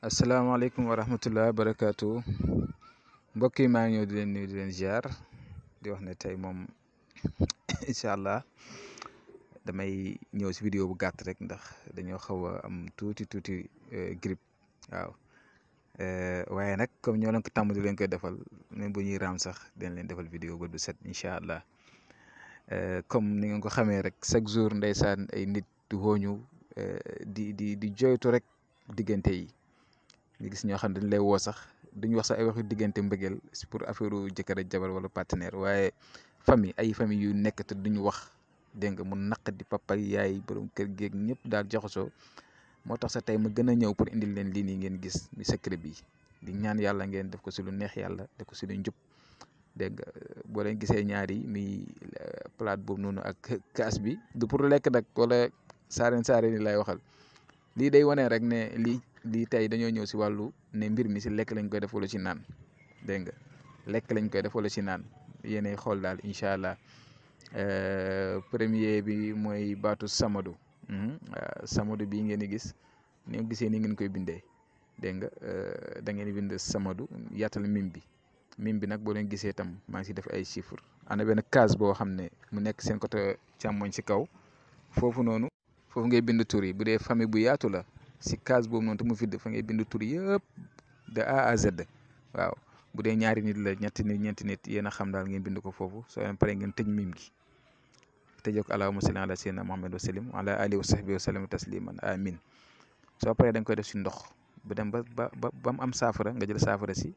asalaamaaleykum wa rahmatullah barakaatu mbokk yi maa ngi ñëw di leen nuyu di leen ziar di wax ne tey moom incha allah damay ñëw si vidéo bu gàtt rek ndax dañoo xaw a am tuuti grippe waaw waaye nag comme ñoo leen ko tàmm di leen koy defal même bu ñuy raam sax dañ leen defal vidéo ba du set incha allah comme ni ngeen ko xamee rek chaque jour ndeysaan ay nit wooñu di joytu rek diggante yi. nga gis ñoo xam ne dañ lay woo sax duñ wax sax ay waxu diggante mbëggeel pour affaire jëkkër ak jabar wala partenaire waaye famille yu nekk te duñu wax dégg nga mu naq di papa yaay borom kër geeg ñëpp daal jaxasoo moo tax sax tey ma gën a ñëw pour indil leen lii nii ngeen gis mi secret bi di ñaan yàlla ngeen def ko si lu neex yàlla def ko si lu njub dégg nga boo leen gisee ñaari mi plate boobu noonu ak kaas bi du pour lekk nag wala saareen ni lay waxal lii day wane rek ne lii tey dañoo ñëw si wàllu ne mbir mi si lekk lañ koy def wala ci naan dégg nga lekk lañ koy def wala ci naan yéenay xool daal incha allah premier bi mooy baatu samadu samadu bii ngeen di gis ni nga gisee ni ngeen koy bindee dégg nga da ngeen di bind samadu yaatal mim bi nag boo leen gisee tam maa ngi si def ay chiffres ana benn case boo xam ne mu nekk seen côté càmmoñ si kaw foofu noonu foofu ngay bind tur yi bu dee famille bu yaatu la. si case boobu noonu te mu fidd fa ngay bind tur yëpp de A à Z waaw bu dee ñaari nit la ñetti nit yéen a xam daal ngeen bind ko foofu soo leen paree ngeen tëj mim gi tëjee ko allahumma salli ala sayyidina Muhammad wa sallim wa ala alihi wa sahbihi wa sallam tasliman amin soo paree da nga koy def si ndox bu dem ba mu am saafara nga jël saafara si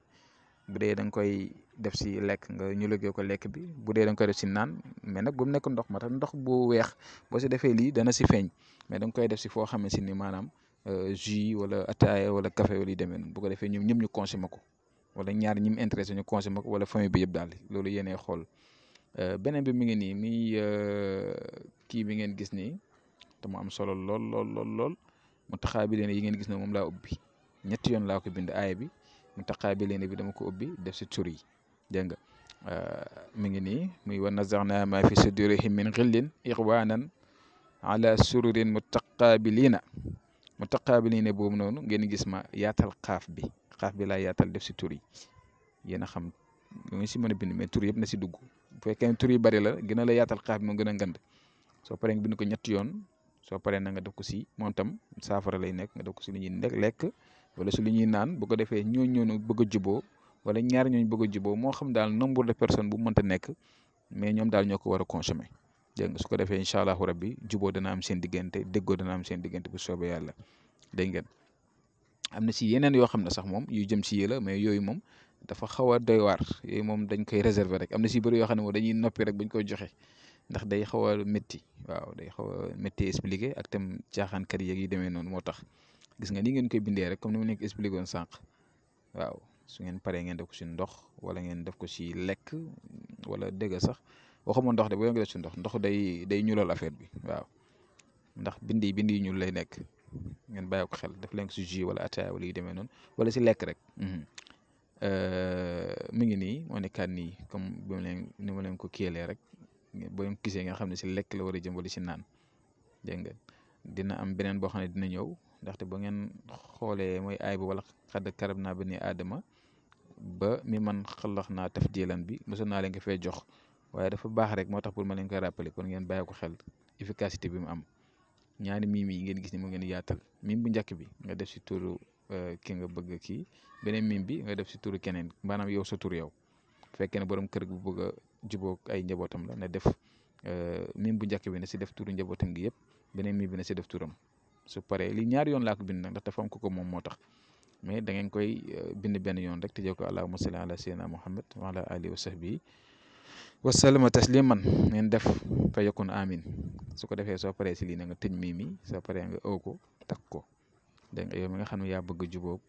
bu dee da nga koy def si lekk nga ñu liggéey ko lekk bi bu dee da nga koy def si naan mais nag bu mu nekk ndox ma tax ndox bu weex boo si defee lii dana si feeñ mais da nga koy def si foo xamante ni maanaam. Jus wala ataaya wala café wala yu demee noonu bu ko defee ñoom ñëpp ñu consommer ko wala ñaar ñi mu intéressé ñu consommer ko wala famille bi yëpp daal loolu yéenay xool beneen bi mi ngi nii muy kii bi ngeen gis nii te mu am solo lool mu taxaa bi leen yi ngeen gis ne moom laa ubbi ñetti yoon laa ko bind aaya bi mu taxaa bi leen bi dama ko ubbi def si tur yi dégg nga mi ngi nii muy wa nazaana ma fi sudurihim min ghillin ixwanan ala sururin mutaqabilina mutaqaabiline boobu noonu ngeen gis ma yaatal xaaf bi laa yaatal def si tur yi yéen a xam lu nga si mën a bind mais tur yëpp na si dugg bu fekkee ne tur yi bari la gën a la yaatal xaaf bi moo gën a ngand soo paree nga bind ko ñetti yoon soo paree na nga def ko si moom tam saafara lay nekk nga def ko si lu ñuy lekk wala si lu ñuy naan bu ko defee ñooñu bëgg a juboo wala ñaari ñooñu bëgg a juboo moo xam daal nombre de personnes bu mënta nekk mais ñoom daal ñoo ko war a consommer dégg nga su ko defee incha allahu rabbi juboo dana am seen diggante déggoo dana am seen diggante bu soobee yàlla dégg ngeen am na si yeneen yoo xam ne sax moom yu jëm si yéla mais yooyu moom dafa xaw a doy waar yooyu moom dañ koy réserver rek am na si bëri yoo xam ne moom dañuy noppi rek bañ koy joxe ndax day xaw a métti waaw day xaw a métti expliqué ak tam caaxaankat yeeg yi demee noonu moo tax gis nga ni ngeen koy bindee rek comme ni ma nekk expliqué woon sànq waaw su ngeen paree ngeen def ko si ndox wala ngeen def ko si lekk wala dégg sax waxuma ndox de boo ngeen def si ndox day ñuulal affaire bi waaw ndax bind yi ñuul lay nekk ngeen bàyyi ko xel def leen ko si jus wala ataaya wala yu demee noonu wala si lekk rek mi ngi nii moo nekkaat nii comme ni ma leen ko kiyalee rek boo leen gisee ngeen xam ne si lekk la war a jëm wala si naan dégg nga dina am beneen boo xam ne dina ñëw ndaxte ba ngeen xoolee mooy aay bi wala xadd karab naa bani aadama ba mi man xalax naa tafdilan bi mosoon naa leen ko fee jox waaye dafa baax rek moo tax pour ma leen koy rappeler kon ngeen bàyyi ko xel efficacité bi mu am ñaari miim yi ngeen gis ni mu ngeen yaatal miim bu njëkk bi nga def si turu ki nga bëgg kii beneen miim bi nga def si turu keneen maanaam yow sa tur yow bu fekkee ne borom kër gu bëgg a jubóog ay njabootam la na def miim bu njëkk bi na si def turu njabootam gi yëpp beneen miim bi na si def turam su paree li ñaari yoon laa ko bind nag ndax dafa am ko moom moo tax mais da ngeen koy bind benn yoon rek tëjee ko allahumma salli ala sayyidina Muhammad wa ala alihi wa sahbihi wa sallama tasliman ngeen def fa yakun amin su ko defee soo paree si lii na nga tëj mii mi soo paree nga ëw ko takk ko dégg nga yow mi nga xam ne yaa bëgg a jubóog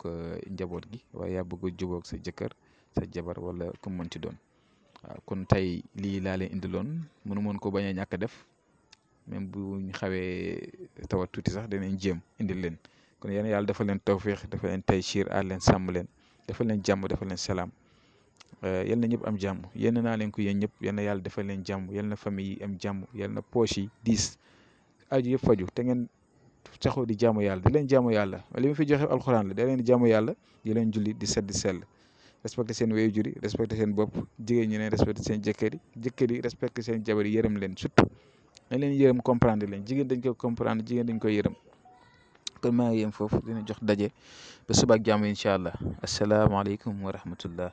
njaboot gi waaye yaa bëgg a jubóog sa jëkkër sa jabar wala ku mu mën ci doon waaw kon tey lii laa leen indiloon mënu mën ko bañ a ñàkk a def même bu ñu xawee tawat tuuti sax danañ jéem indil leen kon yéen yàlla dafa leen tawfiix dafa leen taysiir aar leen sàmm leen dafa leen jàmm dafa leen salaam yal na ñëpp am jàmm yéen naa leen ko yéen ñëpp yal na yàlla defal leen jàmm yal na famille yi am jàmm yal na poche yi diis aju yëpp faju te ngeen saxoo di jaamu yàlla di leen jaamu yàlla li ma fi joxe alxuraan la da leen di jaamu yàlla di leen julli di sedd sell respecté seen waajur yi respecté seen bopp jigéen ñi ne respecté seen jëkkër yi respecté seen jabar yi yërëm leen surtout dañ leen yërëm comprendre leen jigéen dañ koy comprendre jigéen dañ koy yërëm kon maa ngi yem foofu dina jox daje ba suba ak jàmm incha allah asalaamaaleykum wa rahmatullah